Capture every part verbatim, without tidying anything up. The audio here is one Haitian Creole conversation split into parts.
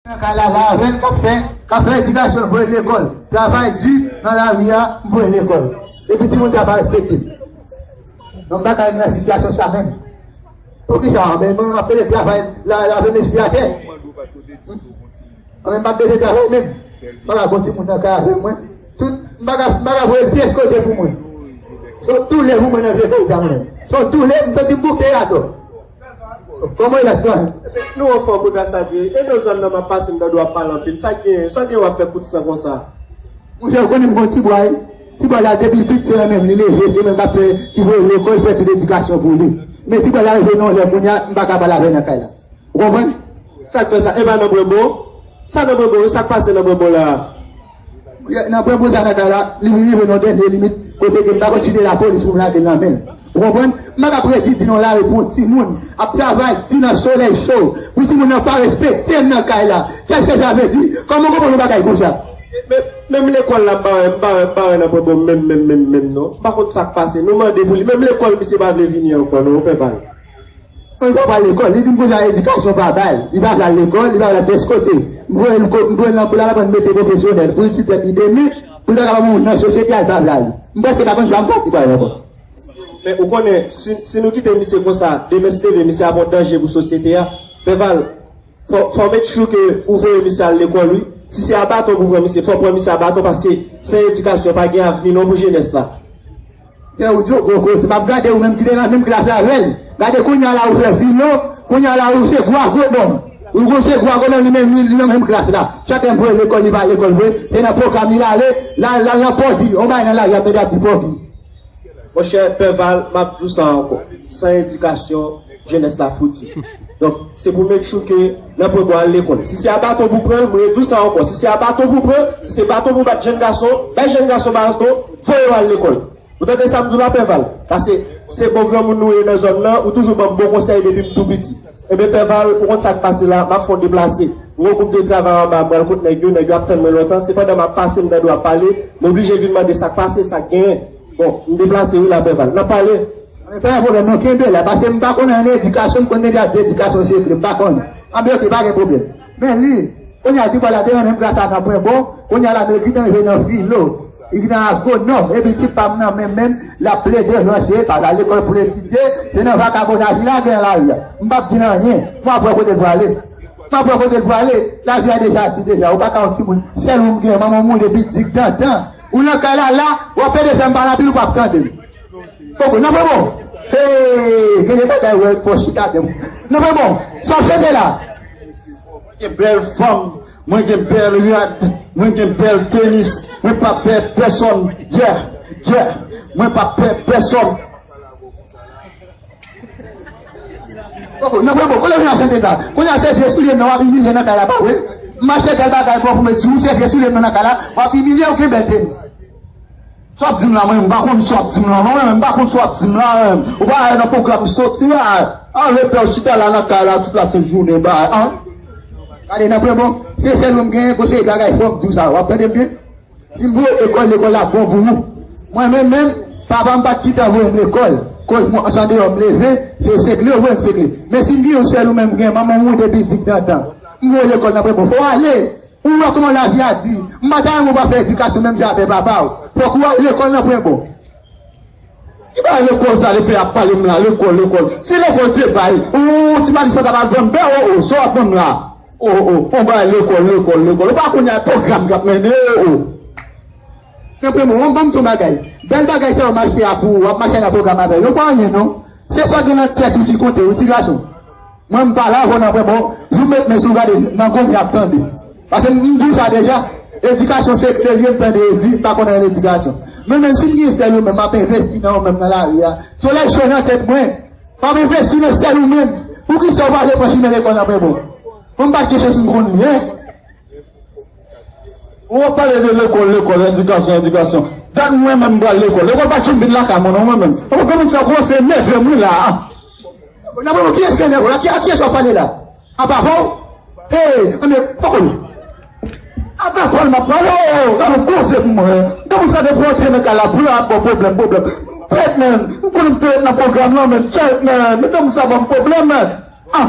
Nan kay la, la avè l k ap fè, k ap fè edikasyon l, voye l lekòl. Travay di nan lari a, m voye l lekòl. Epi timoun sa pa respekte m. Non, m pa ka nan sitiyasyon sa menm. Poukisa? Men mwen, m ap pede travay, la, lave mesye atè. Mwen menm, m ap bezwen travay menm. M pa ka gon timoun nan kay avè mwen. Tout, m pa ka, m pa ka voye l pyès kote pou mwen. Se yon toule pou mwen nan vye kay sa mwen menm. Se yon toule, m santi m bouke atò. Kòman e la sa? Nou anfòm, wi, gras a Dye. E nan zòn nan m ap pase, m tande w ap pale anpil. Sa k gen, sa k gen w ap fè kout san konsa? Monchè, ou konnen m gon ti bwa, wi. Ti bwa la, depi l piti, se mwen menm li leve, se mwen k ap fè, ki voye l lekòl, fè tout edikasyon pou li. Men ti bwa la rive nan yon lè kounye a, m pa ka pale avè l nan kay la. Ou konprann? Sa k fè sa? E pa nan Brenbo? Sa nan Brenbo, wi, sa k pase nan Brenbo la? Nan Brenbo sa nan kay la, li vin rive nan dènye limit, kote ke m pa konn si te lapolis pou m lage l nan men l. Ou konprann? M pa ka predi di nan lari pou yon timoun ap travay di nan solèy cho, pou timoun nan pa respekte m nan kay la. Kèske sa vle di? Kòman w konprann yon bagay konsa? Men, menm lekòl la, m pa wè, m pa wè, m pa wè nan Brenbo menm, menm, menm, menm, non. M pa konn sa k pase. Nou mande pou li. Menm lekòl, misye pa vle vini ankò, non, Pè Val. Non, li pa pral lekòl. Li di m konsa edikasyon pa ba l. Li pa pral lekòl, li pa pral pyès kote. M voye l ko-, m voye l nan kou la, l aprann metye pwofesyonèl. Pou l ti tèt li demen, pou l ta kapab yon moun nan sosyete a, li pa pral. M prèske pa konn sa m pati pral ankò. Men ou konnen, si, si nou kite misye konsa, demen si te vle, misye ap yon danje pou sosyete a. Pè Val, fò, fò make sure ke ou voye misye al lekòl, wi. Si se a baton pou pran misye, fò pran misye a baton, paske san edikasyon, pa gen avni non pou jenès la. Lè ou di yon gwo koze, m ap gade ou menm ki te nan menm klas avè l. Gade kounye a la ou fè filo, kounye a la ou se gwo agwonòm. Ou gwo se gwo agwonòm li menm, li, li nan menm klas la. Chak lè m voye l lekòl, li pa lekòl vre. Se nan pwogram li l ale, l al, l al nan pòdi. On bagay nan lari ap tande ap di pòdi. Monchè, Pè Val, m ap di w sa ankò. San edikasyon, jenès la fouti. Donk, se pou make sure ke nan pwen bò al lekòl. Si se a baton pou pran l, mwen di w sa ankò. Si se a baton pou pran, si se baton pou bat jèn gason, bay jèn gason baton, voye yo al lekòl. Ou tande sa m di w la, Pè Val? Paske se bon granmoun nou ye nan zòn nan, ou toujou ban m bon konsèy depi m tou piti. Enben, Pè Val, ou konn sa k pase la, m ap fè yon deplase. M gen yon gwoup de travay anba, m pral kot nèg yo, nèg yo ap tann mwen lontan. Sepandan, m ap pase, m tande w ap pale, m oblije vin mande sa k pase, sa k genyen. Bon, m deplase wi la, Pè Val. N ap pale. Men pa gen pwoblèm non, kenbe la, paske m pa konnen ann edikasyon, m konnen y ap di edikasyon se kle, m pa konnen. Anben, oke, pa gen pwoblèm. Men li, kounye a, ti bwa la te nan menm klas la nan pwen bon, kounye a la, men li gentan rive nan filo, li gentan agwonòm, epi ti pa m nan menm menm, l ap plede ranse, pa al lekòl pou l etidye, se nan vakabonnaj li lage nan lari a. M p ap di l anyen, m ap wè kote l prale. M ap wè kote l prale, lavi a deja di deja, ou pa ka yon timoun, sèl ou m gen, manman w mouri depi digdantan. Ou nan kay la la, w ap plede fè m pale anpil, ou p ap tande m. Poko, nan pwen bon. Hey, gen de bagay wè fò chita byen. Nan pwen bon. Sa w chante la? Mwen gen bèl fanm, mwen gen bèl rad, mwen gen bèl tenis, mwen pa pè pèsonn. Yeah, yeah. Mwen pa pè pèsonn. Poko, nan pwen bon. Kote w vin a chante sa? Kounye a se vye soulye m nan w ap imilye nan kay la, pa vre? M achte bèl bagay bon pou mwen di w se vye soulye m nan nan kay la, w ap imilye ou gen bèl tenis. Sa w ap di m la, mwen menm, m pa konn sa w ap di m la, non, mwen menm, m pa konn sa w ap di m la, mwen menm. Ou pa wè nan pwogram m soti la, anlè pè w chita la nan kay la tout la sent jounen, ba, an. Gade, nan pwen bon, se sèl ou m genyen, konseye bagay fò m di w sa, w ap tande m byen? Si m voye w lekòl, lekòl la bon pou ou. Mwen menm menm, papa m pa t gentan voye m lekòl, koz mwen, s andeyò m leve, se sekle yo voye m sekle. Men si m gen yon sèl ou menm, m gen manman w mouri depi digdantan. M voye w lekòl nan pwen bon, fò w ale. Ou wè kòman lavi a di. M pa ta renmen w pa fè edikasyon menm jan avè papa w. Fòk ou al lekòl nan pwen bon. Ki bagay lekòl sa, depi ap pale m la, lekòl, lekòl. Si lekòl te bay, ou ti malis pa ta pral vann bè, o, o, sa w ap vann la? O, o, on bagay lekòl, lekòl, lekòl. Ou pa konnen pwogram k ap mennen, o, o. Nan pwen bon, ban m di w yon bagay. Bèl bagay sa yo m achte a pou ou, w ap mache nan pwogram avè yo. Yo pa anyen non. Se sa w gen nan tèt ou ki konte, wi, ti gason. Mwen, m pa la, fò nan pwen bon, jou m met men sou gade, nan gonm y ap tande. Paske m di w sa deja, edikasyon se kle l ye, m tande yo di, m pa konnen edikasyon. Men menm si m gen sèl ou menm, m ap envesti nan ou menm nan lari a. Solèy cho nan tèt mwen, m ap envesti nan sèl ou menm. Poukisa w pa vle pran chimen lekòl nan pwen bon? Mwen, m pa t gen chans m konn li, en. Ou ap pale de lekòl, lekòl, edikasyon, edikasyon. Dat mwen menm m pral lekòl. Lekòl pa t janm vin lakay mwen non, mwen menm. Ou konn sa kòmanse enève m wi la. Nan moman kiyès ki enève w la? Ki, a kiyès w ap pale la? A papa w? Hey, anben, poko. A papa w m ap pale, o, o, gade yon koze pou mwen. Gade yon sa depi w antre nan kay la, pou yo ap ba w pwoblèm, pwoblèm. Pèt, men, m konnen m te ret nan pwogram nan, men, chèt, men, men gade yon sa ban m pwoblèm, men. Ah.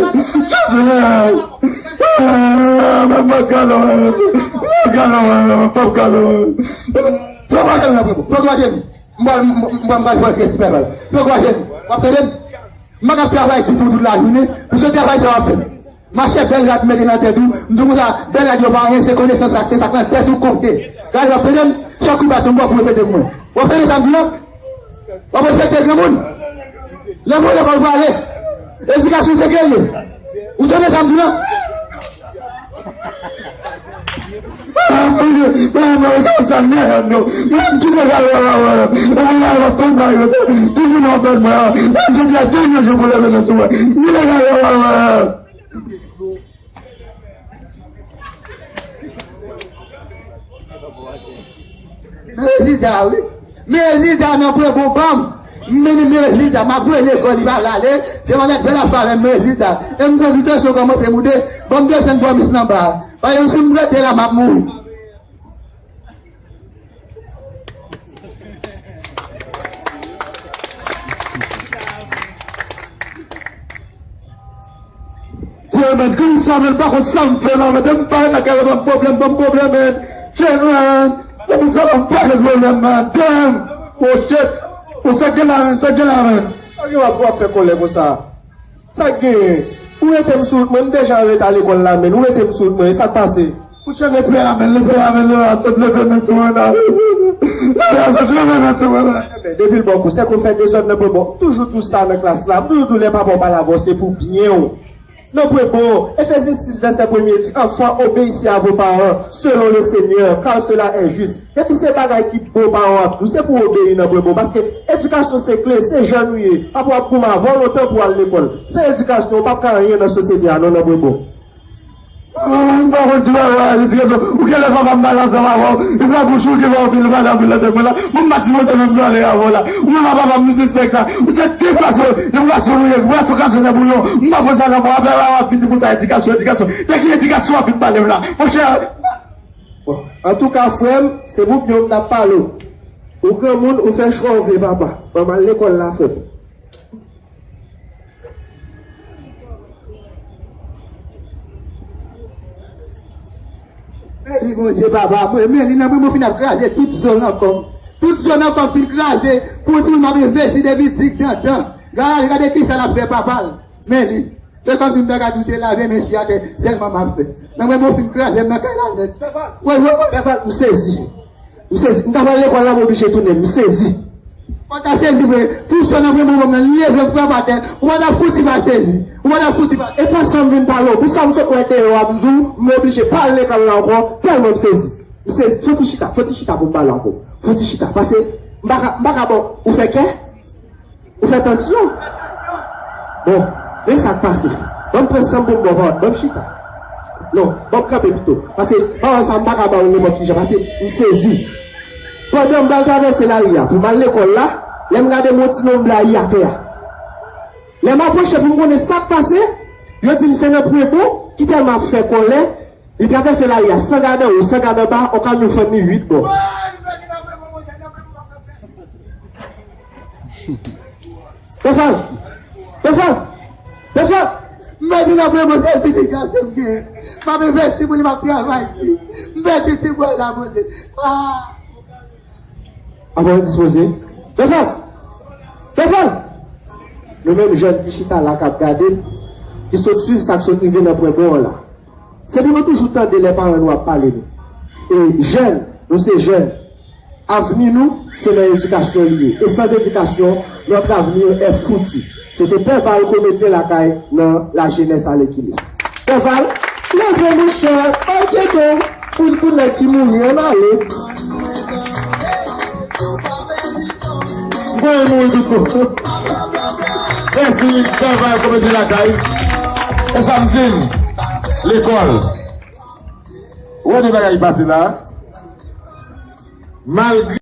Jovenel, Jovenel. Ah, mwen, mwen galo, mwen, mwen galo, mwen, mwen, mwen galo. Fè w gade m nan, Prebo. Fè w gade m. Mwen, mwen, mwen, mwen, mwen, fè w gade m. W ap tande m? M pa ka travay di pou tout lajounen. Pou se travay sa w ap fè m. Machè, bèl rad mete nan tèt ou. M di w konsa, bèl rad yo pa anyen, se konesans ak se sa k nan tèt ou konte. Gade, w ap tande m? Chak kou baton m ba w pou repete pou mwen. W ap tande sa m di la? W ap respekte granmoun? Lè w vole kò w prale. Edikasyon se ke l ye. Ou tande sa m di la? Ah, Bondye, mwen, mwen, mwen, sa nèg nou. Mwen, m tou nèg a wè, wè, wè. Mwen, mwen, mwen, tout bagay yo, se toujou nan bèl mwen. Mwen, jodi a, dènye jou pou leve nan sou mwen. M nèg a wè, wè, wè. Men rezilta a, wi. Men rezilta a nan pwen bon ban m. Men, men rezilta, m ap voye lekòl, li pa vle ale. Se malad bèl ap pale, men rezilta. E m santi tansyon kòmanse moute. Ban m desann pwòmis nan ba a. Paske si m rete la, m ap mouri. Kouye, men, konn sa, men, pa konn sa m fè la, men, m pa nan kay la, ban m pwoblèm, ban m pwoblèm, men. Shit, men. Depi sa, m pa gen pwoblèm, men. Damn. Oh, shit. Oh, sa gen la, men, sa gen la, men. Sa gen w ap, w ap fè kòlè konsa? Sa k genyen? Ou rete m sou wout mwen, m deja ret a lekòl la, men. Ou rete m sou wout mwen, e sa k pase? Ou cheve pè a, men, leve a, men, leve a, sot leve men sou mwen la. Leve a, sot leve men sou mwen la. Enben, depi l bò kou, se ke w fè dezòd nan pwen bon. Toujou di w sa nan klas la. M toujou di w lè papa w pale avè w, se pou byen w. Nan pwen bon, Efezyen sis vèsè premye di, enfants, obéissez à vos parents, selon le Seigneur, car cela est juste. Depi se bagay ki bon paran w ap di w, se pou w obeyi nan pwen bon. Paske edikasyon se kle, se jèn ou ye. Papa w ap goumen avè w lontan pou w al lekòl. San edikasyon, ou p ap ka anyen nan sosyete a non, nan pwen bon. Ah, m pa konn travay, li di, ou genlè papa m pale ansanm avè w, li pran bouch ou, li va ouvri, li va ouvri lòt mwen la. Bon, m pa di mwen se menm granlè avè w la. Ou menm a papa m, nou sispèk sa. Ou se de pwason, de pwason nou ye, pwason kraze nan bouyon. M pa konn sa nan mwen, apre la, w ap vin di konsa, edikasyon, edikasyon. De ki edikasyon w ap vin pale m la? Monchè. Bon, antouka, frè m, se pou byen w m t ap pale w. Ou granmoun, ou fè chwa w vle, papa. Ban m al lekòl la, frè m. Mèsi Bondye, papa. Mwen, men li nan mwen, mwen fin ap kraze tout zo nan kò m. Tout zo nan kò m fin kraze. Pou di w m ap envesti depi digdantan. Gade, gade kisa l ap fè papa l. Men li. Se kòmsi m ta ka di w se lave men si atè sèlman m ap fè. Nan mwen, mwen fin kraze m nan kay la nèt. Wè, wè, wè. Pèpal, m sezi. M sezi. M ta pral lekòl la, m oblije tounen. M sezi. Ou pa ta sezi vre. Pwoufesè nan premye moman nan, li leve m frape atè. Ou pa ta fouti pa sezi. Ou pa ta fouti pa. E pa sa m vin pale w. Pou sa m sot wè deyò a, m di w, m oblije pa al lekòl la ankò, tèlman m sezi. M sezi. Fouti chita, fouti chita pou m pale avè w. Fouti chita. Paske m pa ka, m pa ka ba w, ou fè kè? Ou fè tansyon? Bon, men sa k pase. Ban m pran san m pou m bò, ban m chita. Non, ban m kanpe pito. Paske, pawòl sa, m pa ka ba w nenpòt ki jan, paske m sezi. Pandan m pral travèse lari a, pou m al lekòl la, lè m gade m wè yon ti nonm blayi atè a. Lè m apwoche pou m konnen sa k pase, yo di m se nan pwen bon, ki tèlman ap fè kòlè, li travèse lari a san gade anwo, san gade anba, yon kamyon fann li uit bò. Defal! Defal! Defal! M pèdi nan pwen bon, se pitit gason m genyen. M ap envesti pou li, m ap travay di. M pèdi ti bwè la, Bondye. Ah! Avan w dispoze. Defal! Defal! Nou menm jèn ki chita la k ap gade m, Li sot swiv sa k sot rive nan pwen bon an la. Se pou nou toujou tande lè paran nou ap pale nou. E jèn, nou se jèn. Avni nou, se nan edikasyon li ye. E sans éducation, notre avenir est foutu. Se te Pè Val, komedyen lakay nan La Jeunesse à l'équilibre. Pè Val, leve monchè, bay kado pou, pou nèg ki mouri, ann ale. Voye mouri tout moun. Mèsi, Pè Val, komedyen lakay. E sa m di n, lekòl. Ou wè de bagay ki pase la. Malgre